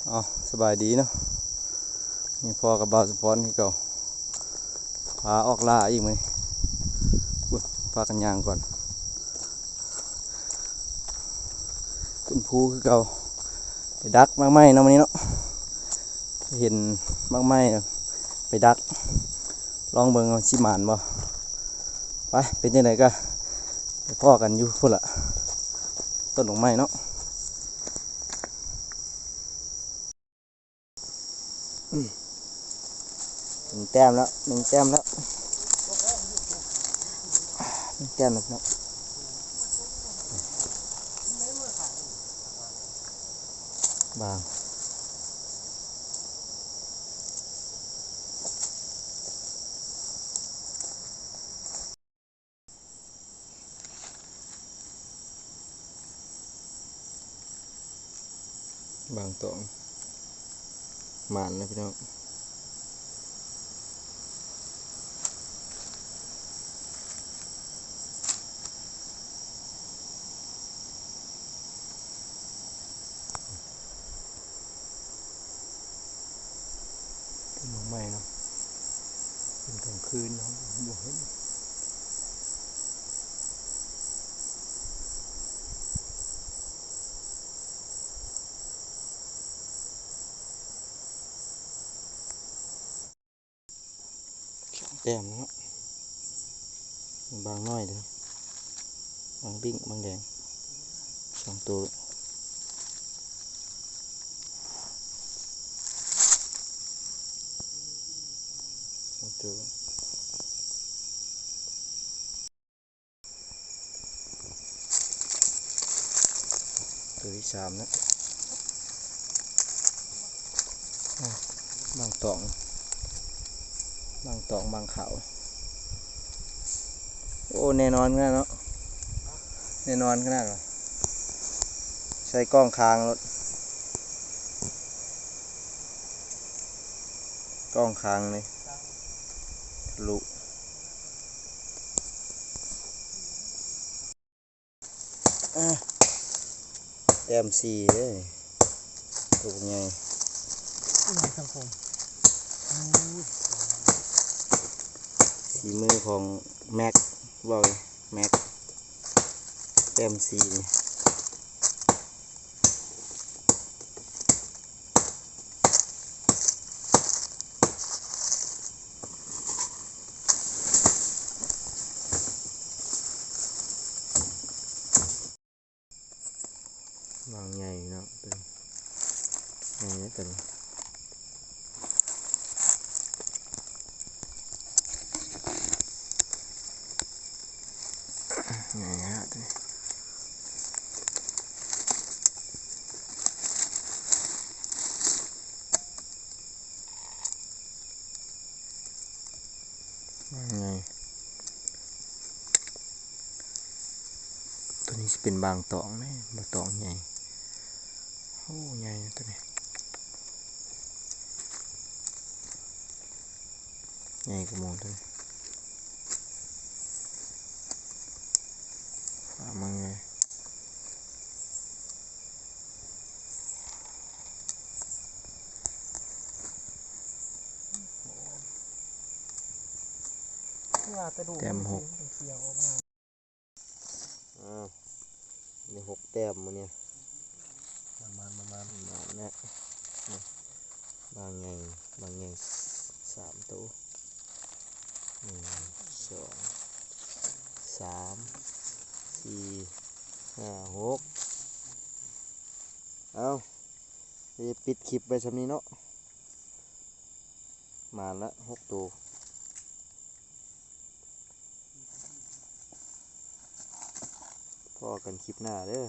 ເອົາ ສະບາຍດີເນາະ ນີ້ພໍ້ກັບບ່າວສົມພອນຄືເກົ່າ ພາອອກລ່າອີກມື້ນີ້ ພຸ້ນ ພາກັນຍ່າງກ່ອນ ຂຶ້ນພູຄືເກົ່າ ໄປດັກໝາກໄມ້ເນາະມື້ນີ້ເນາະ ເຫັນໝາກໄມ້ ໄປດັກ ລອງເບິ່ງວ່າຊິໝານບໍ່ ໄປ ເປັນຈັ່ງໃດກະໄປພໍ້ກັນຢູ່ພຸ້ນລະ ຕົ້ນໝາກໄມ້ເນາະ. ອືມ ໜຶ່ງແຕ້ມແລ້ວ ໜຶ່ງແຕ້ມແລ້ວ ໜຶ່ງແຕ້ມແລ້ວເນາະ ບາງ ບາງຕອງ ໝານນະພີ່ນ້ອງ. ເປັນໝາກໄມ້ເນາະ ເປັນກາງຄືນເນາະ ບໍ່ເຫັນ ສອງແຕ້ມເນາະ ບາງນ້ອຍເດີ ບາງບິ້ງ ບາງແດງ ສອງໂຕ ສອງໂຕ ໂຕທີສາມນະ ບາງຕອງ ບາງຕອງ ບາງຂາວ ໂອ້ ແນ່ນອນຂະໜາດເນາະ ແນ່ນອນຂະໜາດ ໃສ່ກ້ອງຄາງໂລດ ກ້ອງຄາງນີ້ ທະລຸ ອ່າ ແຕ້ມສີ່ເດ້ ໂຕໃຫຍ່ ອີຫຍັງສັງຄົມ ໂອ້ຍ ຝີມືຂອງແມັກ ເວົ້າແມັກ ແຕ້ມສີ່. ບາງໃຫຍ່ເນາະ ໃຫຍ່ເນາະ ໂຕນີ້ ໃຫຍ່ເນາະ ໂຕນີ້ ບາງໃຫຍ່ ໂຕນີ້ຊິເປັນບາງຕອງເດ້ ບາງຕອງໃຫຍ່ ໂອ້ ໃຫຍ່ໂຕນີ້ ໃຫຍ່ກວ່າໝູ່ໂຕນີ້ ຝາມັນເລີຍ. ແຕ້ມຫົກ ອ່າ ໄດ້ຫົກແຕ້ມມື້ນີ້ ປະມານ ປະມານ ປະມານນີ້ ບາງໃຫຍ່ ບາງໃຫຍ່ສາມໂຕ ໜຶ່ງ ສອງ ສາມ ສີ່ ຫ້າ ຫົກ ເອົາ ໄດ້ປິດຄລິບໄວ້ຊ່ຳນີ້ເນາະ ໝານລະຫົກໂຕ ພໍ້ກັນຄລິບໜ້າເດີ.